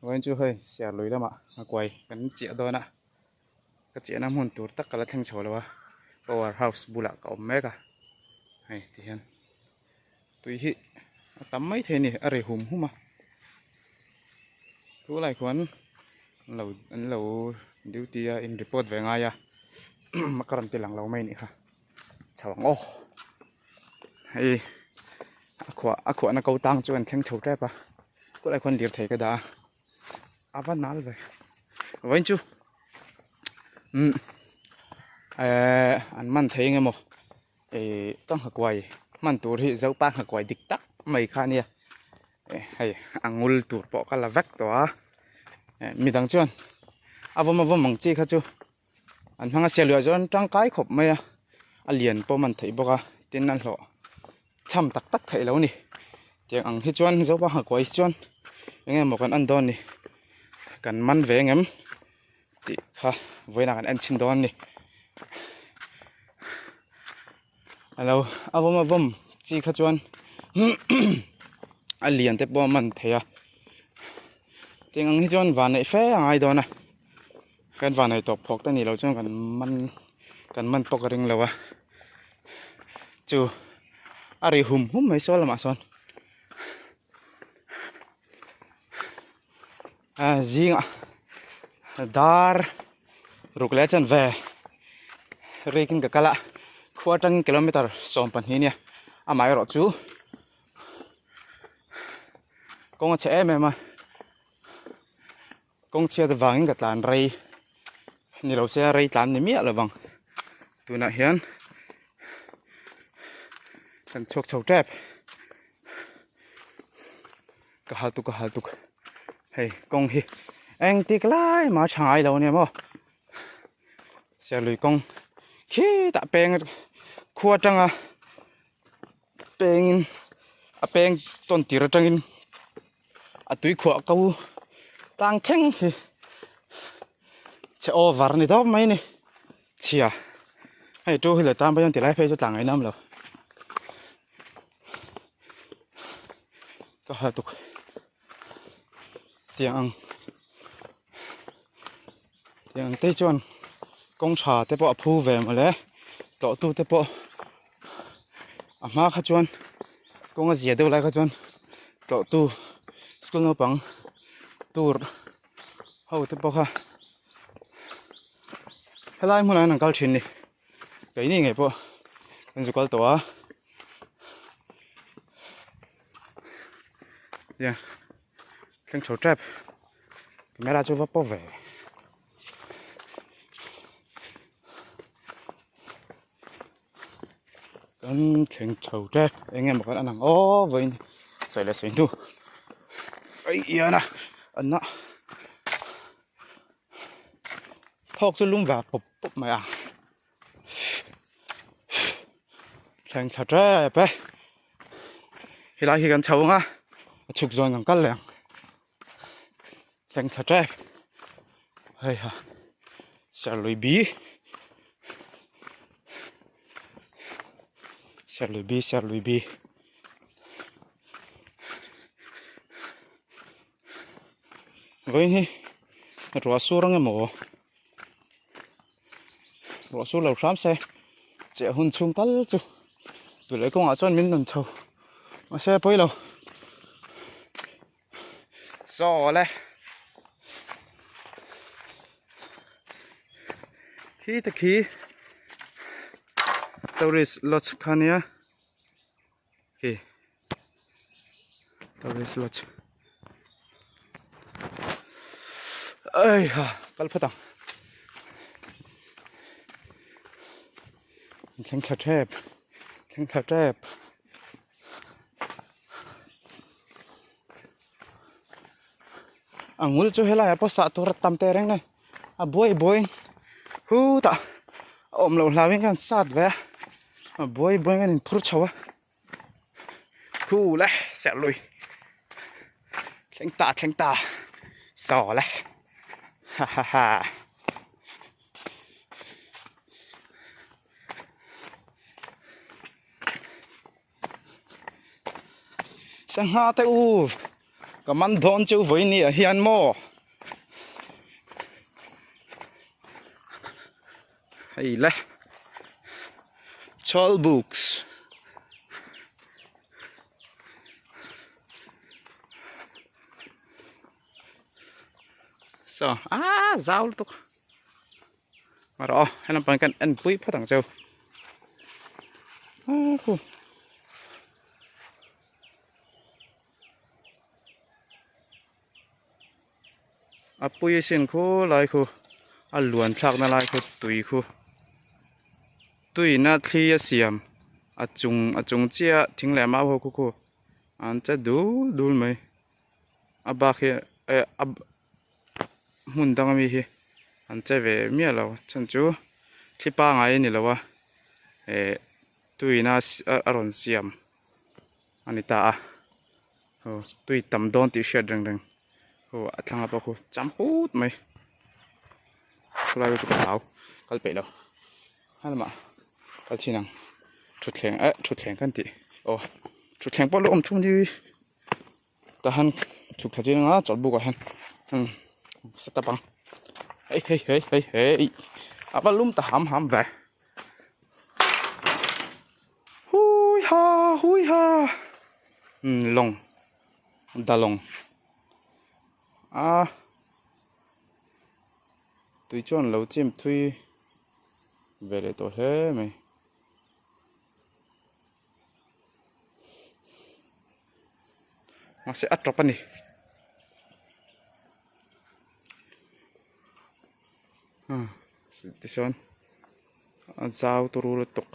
Vawiin chu hei Serlui lamah nghakuai kan chiah dawn a, ka chiahna hmun tur tak ka la thleng chho lo a, power house bulah ka awm mek a, hei ti hian tui hi a tam mai thei a ni a ri hum hum a, thu lai khuan an lo an lo duty a in report ve ngai a ka rawn ti lang lo mai a nih kha chho ang aw. Hei a khuah a khuahna ko tang chu an thleng chho tep a kawlai khuan lirthei ka dah a a va nal ve vawiin chu umm ehh an man thei eng emaw ihh ka nghakuai hman tur hi zopa nghakuai dik tak mai kha ania hei a ngul tur pawh ka la vek tawh a midang chuan a vawm a vawm ang chi kha chu. An hmang a sial luah chuan tangkai khawp mai a, a lian pawh man theih bawk a, tin a hlawh cham tak tak theih lo a ni. Tiang ang hi chuan Zopa nghakuai hi chuan eng emaw kan en dawn a ni, kan man ve ang em tih kha vawiinah kan en chhin dawn a ni. Alo a vawm a vawm chi kha chuan a lian te pawh a man thei a tiang ang hi chuan van neih fe a ngai dawn a kan van neih tawp phawk te nih loh chuan kan man kan man pawh ka ring lo a chu a ri hum hum mai saw lamah sawn a zingah dar ruk leh chanve rikin ka kal a khua atangin kilometer 12 nia amaherawh chu kawng a chhe em em a kawng chhiat avangin ka tlan rei ni lo se a rei tlan ni miah lovang tunah hian kan chhuak chho tep ka hal tuk ka hal tuk hei kawng hi eng tik lai mah a tha ngai lo ania maw Serlui kawng khitah peng khua atanga pengin a peng tawn tir atangin a tui khuah ko tlang thleng hi chhe over ni dawp mai a ni chhia hei two wheeler tan pawh hian tilai phei chu tlang ngaih nawm lo ka ha tuk tiang ang tiang ang te chuan kawng tha te pawh a phu ve mawle tlawh tu te pawh a hma kha chuan kawng a zia deuh lai kha chuan tlawh tu school naupang tur ho te pawh kha helai hmunah hian an kal thin a ni keini ngei pawh kan zu kal tawh a yeah thleng chho tep camera chu va pawh ve kan thleng chho tep eng emaw kan an ang aw vawiin sawi leh sawi hnu ai ian a an na thawk chu lum ve pawp pawp mai a thleng thla tep e helai hi kan chho ang a a chhuk zawn kan kal leh ang thleng thla tep hei ha serlui bi serlui bi serlui bi vawiin hi ruah sur ang emaw ruah sur lo hram se cheh hun chhung tal chu tuleh kawngah chuan min rawn chho mahse pawi lo saw le khi te khi tourist lodge kha nia khi tourist lodge ai ha kal phawt ang thleng thla tep thleng thla tep a ngul chu helaiah pawh sah tur a tam teh reng a ni a buai buaiin khutah a awm loh hlauhin khan sat ve a a buai buaiin khan in phur chho a khu le serh lui thleng ta thleng ta saw le ha ha ha. Sangha te u Ka man dawn chu vawi ni ah hian maw. Hei le. Chawlhbuks. Saw ah zau lutuk erawh aw he lampang hi kan en pui phawt ang cheu ah khu a pui sin khu lai khu a luan thlak na lai khu tui khu tuiin a thli a siam a chung a chung chiah thing leh mau ho khu khu an che dul dul mai. A bak hi eh a hmun dang ami hi an che ve miah lo chhan chu thli pangai a ni lo a eh tuiin a a rawn siam a ni ta a aw tui tam dawn tih hriat reng reng aw a thlang ah pawh khu cham put mai khawlai chu ka hlau kal peih lo a lamah kal chin ang thutthleng eh thutthleng kan tih aw thutthleng pawh la awm thung ni. Tahan chhuk thla chiang a chawlh buk ah hian set up ang hei hei hei hei hei a va lum ta ham ham ve hui ha hui ha umm lawng dalawng a tui chuan lo chim thui ve leh tawh hle mai. Mahse a tawp a ni tichuan a zau turu lutuk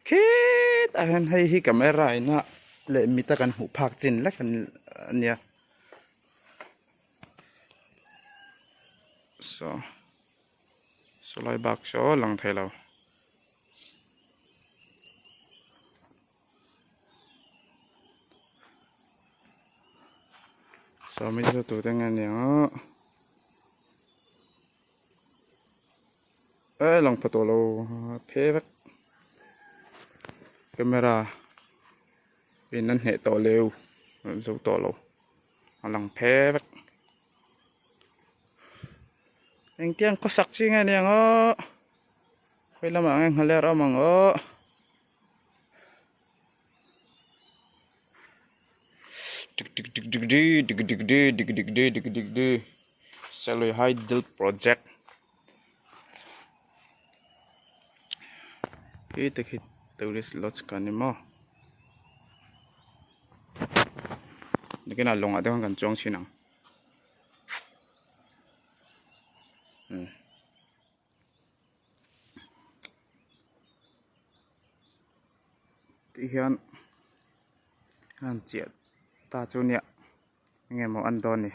khitah hian hei hi camera in a leh mit a kan hmuh phak chin lek a nia saw sawlai bak saw lang thei lo. Sawmi chu tute nge niang a e lang pha tawh lo phe vek camera in an hneh tawh leu zo tawh lo a lang phe vek engtiang khawsak chi nge niang aw khawi lamah nge nghaler awm ang aw. Salui Hydel Project hi te khi tourist lodge ka ni maw nakinah lawngah te khan kan chuang thin ang. Tih hian a han chiah ta chu nia enge maw an dawn ni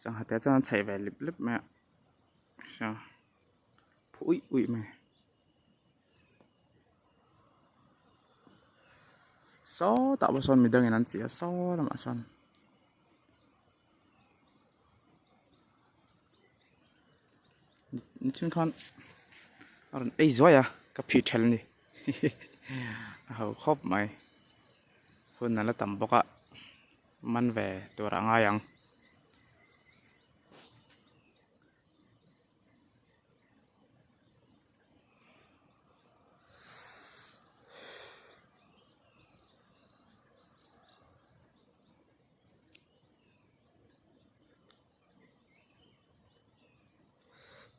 sangha te chuan an chheih ve lip lip mai a phu uih uih mai. Sawtah pawh sawn midangin an chiah a saw lamah sawn. Nichin khan a rawn ei zuai a ka phih ṭhel a ni a ho khawp mai hun a la tam bawk a man ve tur a ngai ang.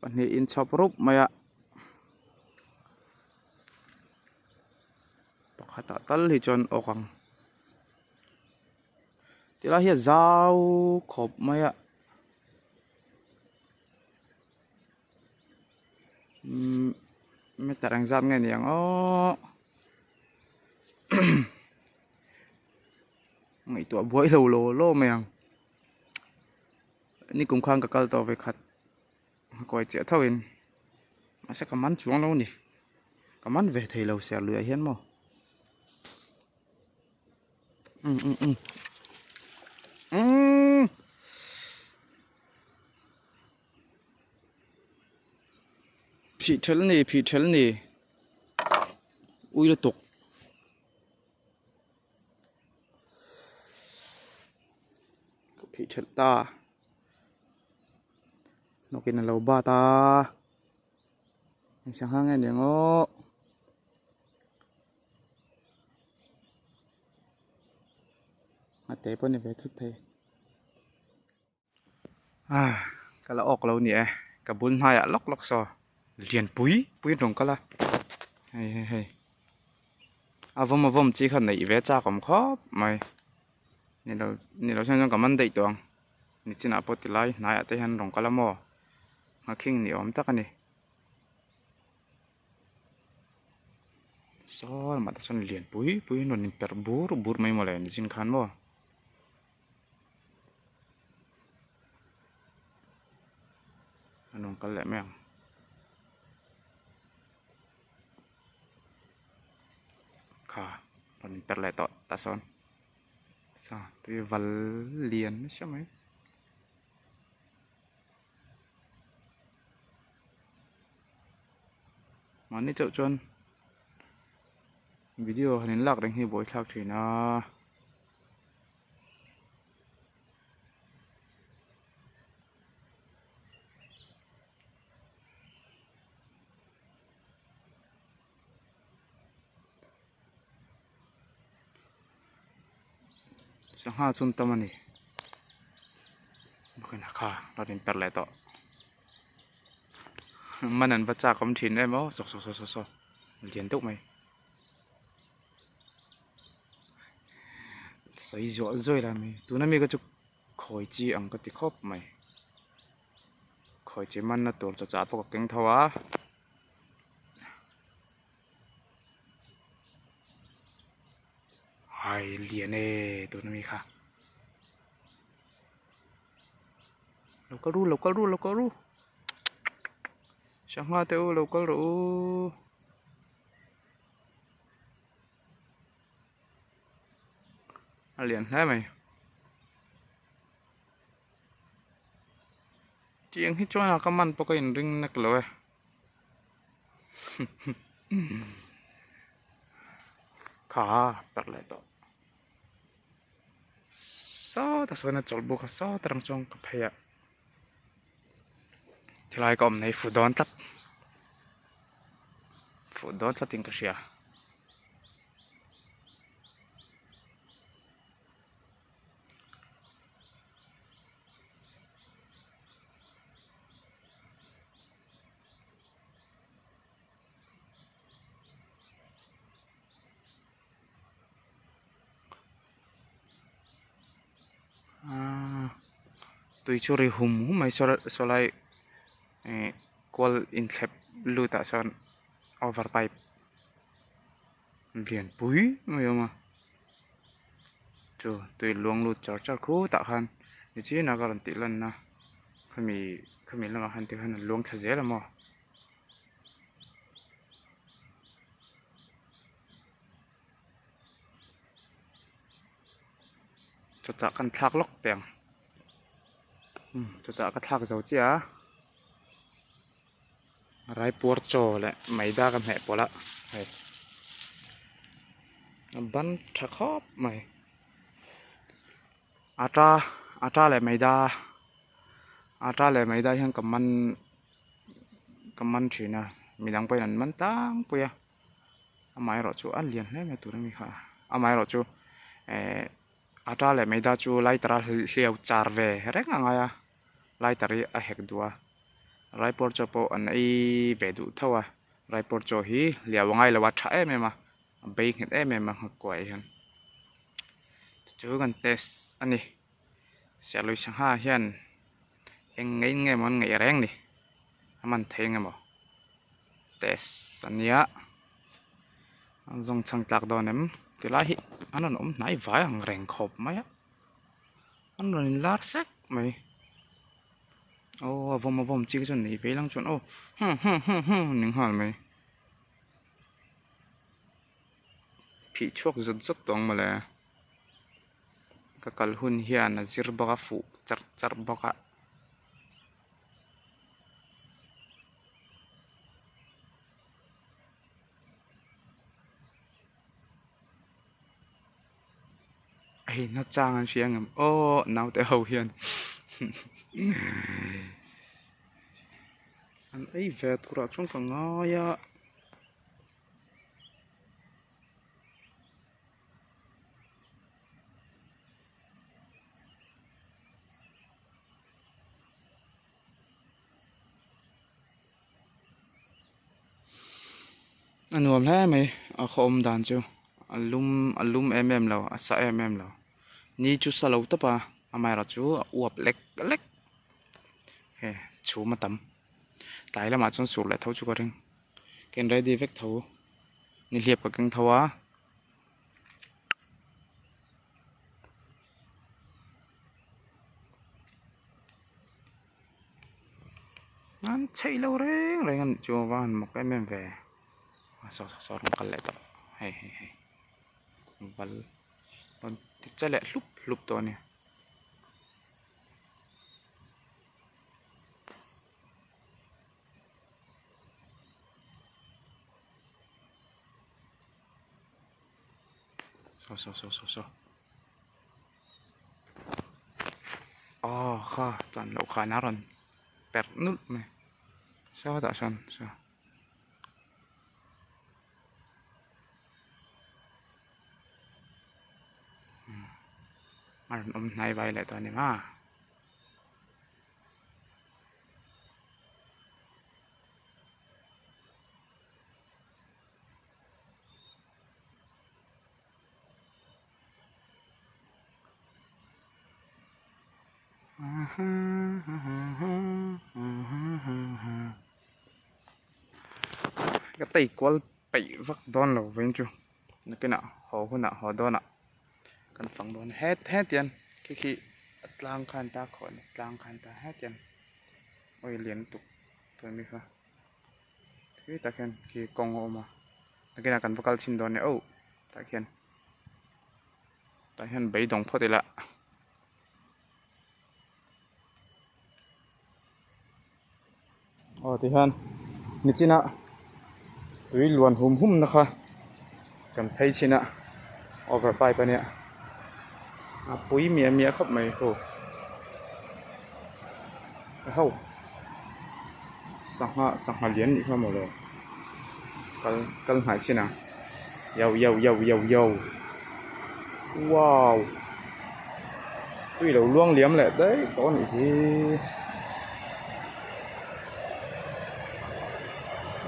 Pahnih inchhawp rup mai a pakhatah tal hi chuan awk ang tilai hi a zau khawp mai a umm meter engzat nge ni ang aww. Ngaihtuah buai lo law law mai ang nikum khan ka kal tawh ve khat a kawi chiah tho in mahse ka man chuang lo a ni ka man ve thei lo ser luiah hian maw um um um umm phih ṭhelh a ni phih ṭhelh a ni ui lutuk. Phih thelh ta. Hnawkin a lo bat a. Eng sangha nge ni ang aw. Nghate pawh ni ve thut thei. Ah ka la awk lo ni e ka bul hnaiah lawk lawk saw lian pui pui an rawn kal a hei hei hei a vawm a vawm chi kha neih ve chak awm khawp mai ni lo ni lo chuan ka man daih tawh ang nichinah pawh tilai hnaiah te hian an rawn kal a maw nghakhing ni awm tak a ni. Saw lamah te sawn lian pui pui an rawn inperh bur bur mai mawle nichin khan maw. An rawn kal leh mai ang. Kha rawn inperh leh tawh tah sawn saw tui val lian nasa mai. Mahni chauh chuan video han in lak reng hi buaithlak thin a. Sangha chu an tam a ni bakah kha rawn in perh leh tawh man an va chak awm thin em aw saw saw saw saw lian deuh mai sawi zuah zuai lai mai tuna mi kha chu khawi chi ang ka ti khawp mai khawi chi manna tur chaw chah pawh ka keng tho a. Hai lian e tun ami kha lo kal ru lo kal ru lo kal ru sangha te u lo kal rawh u a lian hle mai tiang hi chuan a ka man pawh ka inring nek lo e. Kha perh leh tawh sawtah sawn a chawlh buk a sawt atang chuan ka phei a tilai ka awm na hi fu dawn tlat fu dawn tlat in ka hria. Tui chu ri hum hum mai saw saw lai ihh kual inthlep lut ah sawn over pipe lian pui mai a awm a chu tui luang lut char char khutah khan nichinah ka rawn tih lan na khami khami lamah khan tikhan a luang thla zel a maw. Chawchah kan thlak lawk teh ang chawchah ka thlak zo chiah a raipuar chaw leh maida ka hmeh pawlh a hei a ban tha khawp mai ata ata leh maida ata leh maida hian ka man ka man thin a midang pawhin an man tlangpui a amaherawhchu a lian hle mai tur ami kha amaherawhchu eh ata leh maida chu lighter a hliau char ve reng a ngai a lighter hi a hek duh a raipuar chaw pawh an ei ve duh tho a raipuar chaw hi hliau a ngai lo a tha em em a a bei nghet em em a nghak kuai hian chu kan test a ni Serlui sangha hian eng ngei nge maw an ngaih reng ni a man thei nge maw test a nia an zawng chhang tlak dawn em tilai hi an rawn awm hnai vai ang reng khawp mai a an rawn in lar sek mai aw a vawm a vawm chi chuan nei ve lang chuan aw hum hum hum hum ni nghal mai phih chhuak zawt zawt tawh ang mawle ka kal hun hian a zir bawk a fuh charh charh bawk a. Ei na chang an hria ngem aw naute ho hian an ei ve turah chuan ka ngai a. A nuam hle mai a khaw awm dan chu a lum a lum em em lo a sa em em lo ni chu sa lo tawp a amaherawh chu a uap lek lek he chhum a tam tlai lamah chuan sur leh tho chu ka ring ka in ready vek tho nihliap ka keng tho a. An chheih lo reng reng a nih chu va han mawk em em ve a saw saw saw rawn kal leh tawh hei hei hei val rawn ti che leh hlup hlup tawh a ni. Saw saw saw saw saw. Aw kha chan loh khan a rawn perh nulh mai sawtah sawn saw a rawn awm hnai vai leh tawh a ni ma. Ka tei kual peih vak dawn lo veng chu nakinah haw hunah haw dawnah kan fang dawn het het hian khi khi a tlang khan ta khawh a ni tlang khan ta het hian awi lian lutuk tun ami kha. Khi tak hian khi kawng a awm a nakinah kan va kal chhin dawn nia oh tah khian tah hian beidawng phawt ila aw tihian nichina tui luan hum hum na kha kan phei chhin a over pipe ania a pui miah miah khawp mai ho ho sangha sangha lian nih kha mawle kal kal hnai chin ang yo yo yo yo yo wow tui lo luang liam leh daih tawh a nih hi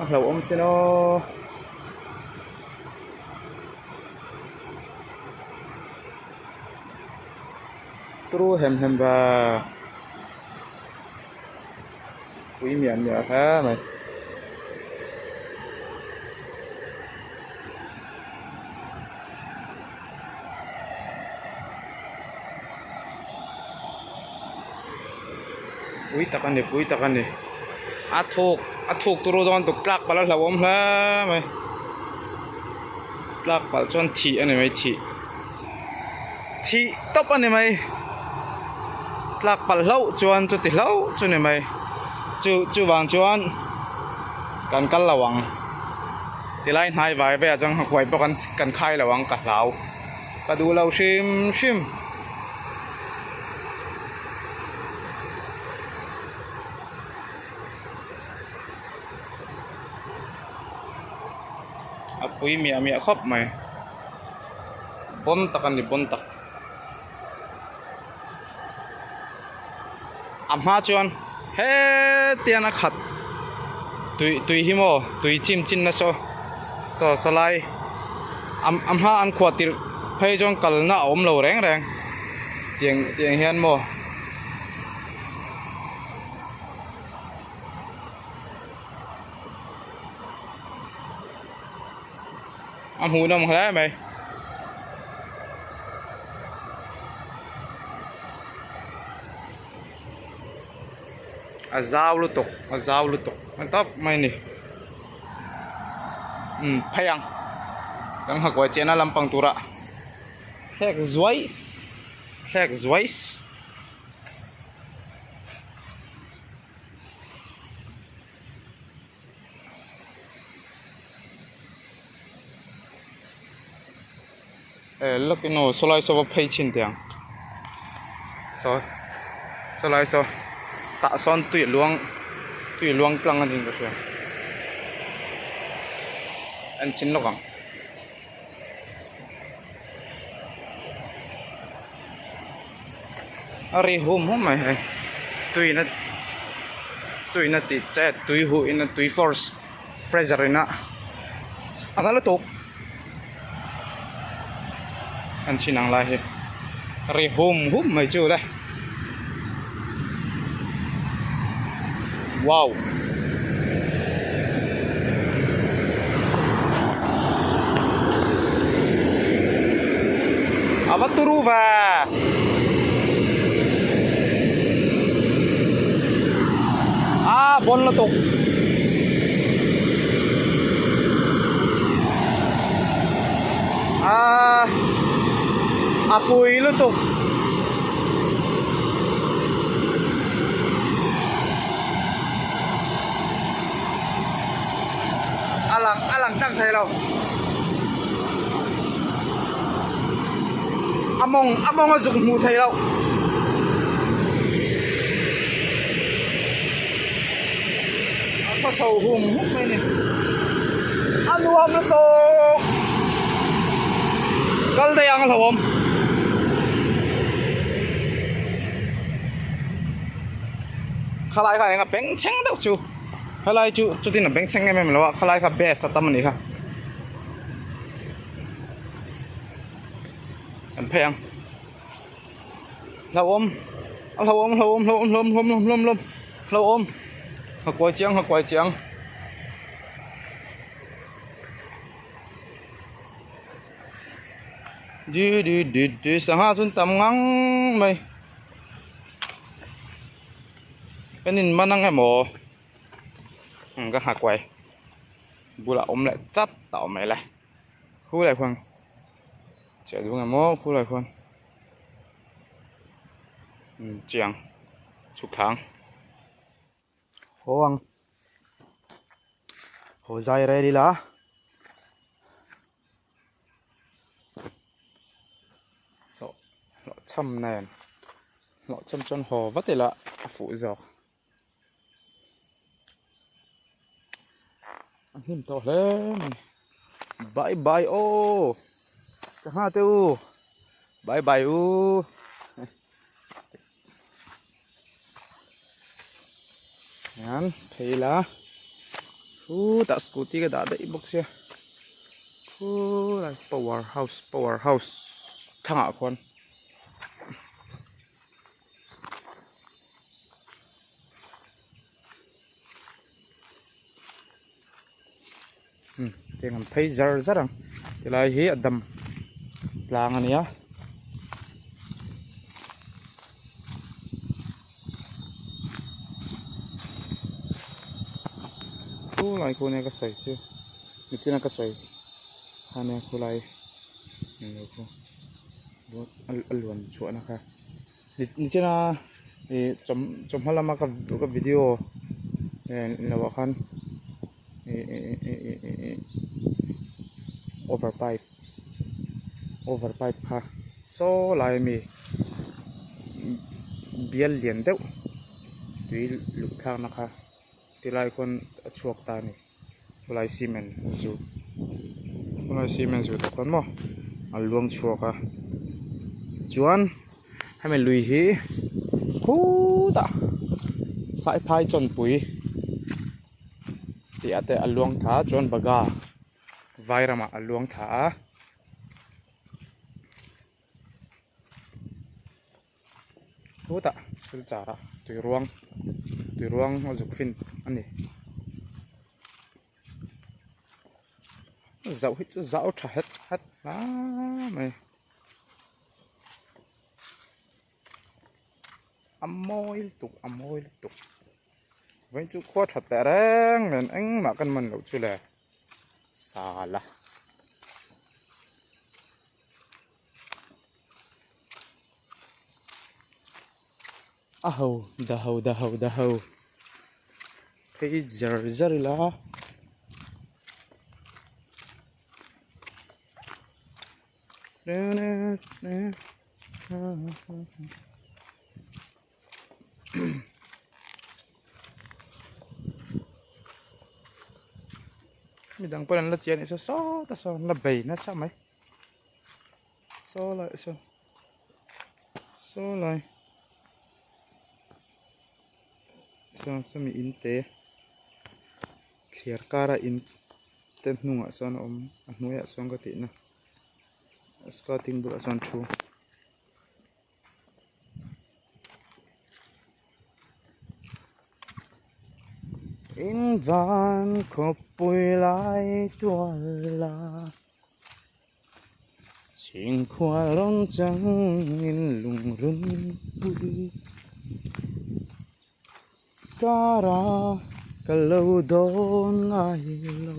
a hlauhawm sin aw. Turu hem hem va pui miah miah hle mai. Pui tak a ni pui tak a ni a thuk a thuk turu dawn tuk tlak palh a hlauhawm hle mai tlak palh chuan thih a ni mai thih thih tawp a ni mai tlak palh hlauh chuan chuti hlauh chu ni mai chu chuvang chuan kan kal lo ang tilai hnai vai velah chuan nghakuai pawh kan kan khai lo ang ka hlau ka duh lo hrim hrim. A pui miah miah khawp mai bawn tak a ni bawn tak a hma chuan hetiang a khat tui tui hi maw tui chim chin na saw saw saw lai a hma an khuah tirh phei chuan kalna a awm lo reng reng tiang tiang hian maw. A hmuhnawm hle mai. A zau lutuk a zau lutuk a tawp mai a ni umm phei ang kan nghakuai chehna lampang turah thlek zuai thlek zuai. Eh lawkin aw saw lai saw va phei chhin teh ang saw saw lai saw tah sawn tui a luang tui a luang tlang a niin ka hria en chhin lawk ang. A ri hum hum mai hei tuiin a tuiin a tih chet tui huh in a tui force pressure in a a nal lutuk an chhin ang lai hi a ri hum hum mai chu le wow. A va turu ve a bon lutuk. A a pui lutuk. A lang a lang tlang thei lo. A mawng a mawng a zuk hmuh theih loh. A khaw chho hum hum mai a ni. A nuam lutuk. Kal daih ang a hlauhawm. Khalai kha eng a bengchheng deuh chu helai chu chutin a bengchheng em em lo a khalai kha best a tam a nih kha kan phei ang hlauhawm a hlauhawm hlauhawm hlauhawm hlauhawm hlauhawm hlauhawm hlauhawm hlauhawm nghakuai chiang nghakuai chiang. Di di di di sangha chu an tam ngang mai. Kan in man ang emaw ka nghak kuai bulah awm leh chat a awm mai le khu lai khuan chhiah duh ang emaw khu lai khuan chiang chhuk thla ang haw ang haw zai rel ila. Hlawh hlawh chham nen hlawh chham chuan haw vat ila a fuh zawk a hnim tawh hle mai bye bye aw sangha te u bye bye u. Hian phei ila khutah scooty ka dah daih bawk sia khulai power house power house thlangah khuan tiang an phei zar zar ang tilai hi a dam tlang a nia. Khulai khu nia ka sawi chu nichina ka sawi kha nia khulai a luan chhuahna kha nichina ih chawhma lama ka video lo ah khan over pipe over pipe kha saw lai ami bial lian deuh tui luh thlakna kha tilai khawn a chhuak ta a ni khawlai cement zut khawlai cement zut ah khawn maw a luang chhuak a chuan hemi lui hi khutah saiphai chawnpui tih ah te a luang thla a chuan baga vai ramah a luang thla a. Chutah silchar ah tui ruang tui ruang a zuk fin a ni. Zauh hi chu zau tha het het hle mai. A mawi lutuk a mawi lutuk vawiin chu khua tha teh reng nen engmah kan man loh chu le sala. A ho da ho da ho da ho phei zar zar ila. Midang pawh an la chiah anih saw sawta sawn an la bei nasa mai saw lai saw saw lai saw sawmi in te thliar kara in te hnungah sawn a awm a hnuaiah sawn ka tihna skirting bulah sawn thu. In van khawpui lai tual a chhingkhua lawng changin lungrun pui kara ka lo dawn ngai lo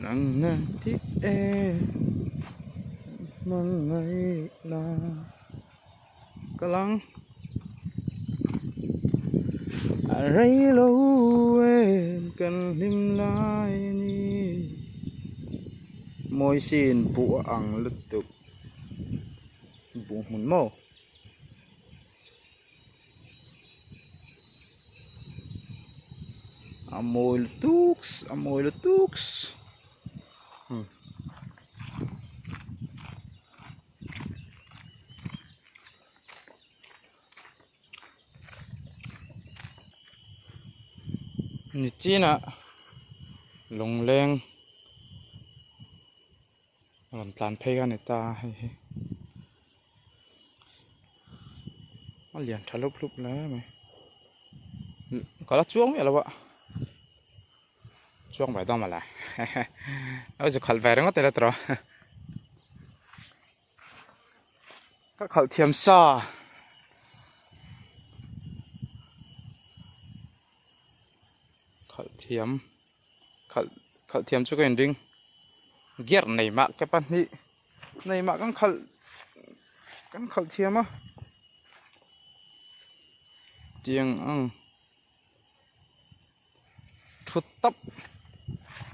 nang na ti e hmangaihna ka lang a rei lo em kan hlim lai a ni mawi sin buh a ang lutuk buh hmun maw. A mawi lutuk a mawi lutuk umm nichinah lungleng rawn tlan phei kha a ni ta a hei hi. A lian tha hlup hlup hle mai ka la chuang miah lo a chuang ve dawn mawle a zu khalh ve ringawt ila tawh ka khalh thiam sa khalh thiam khalh khalh thiam chu ka inring gear nei mah ke pahnih nei mah kan khalh kan khalh thiam a tiang ang thut tawp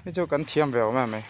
hi chu kan thiam ve awm em mai.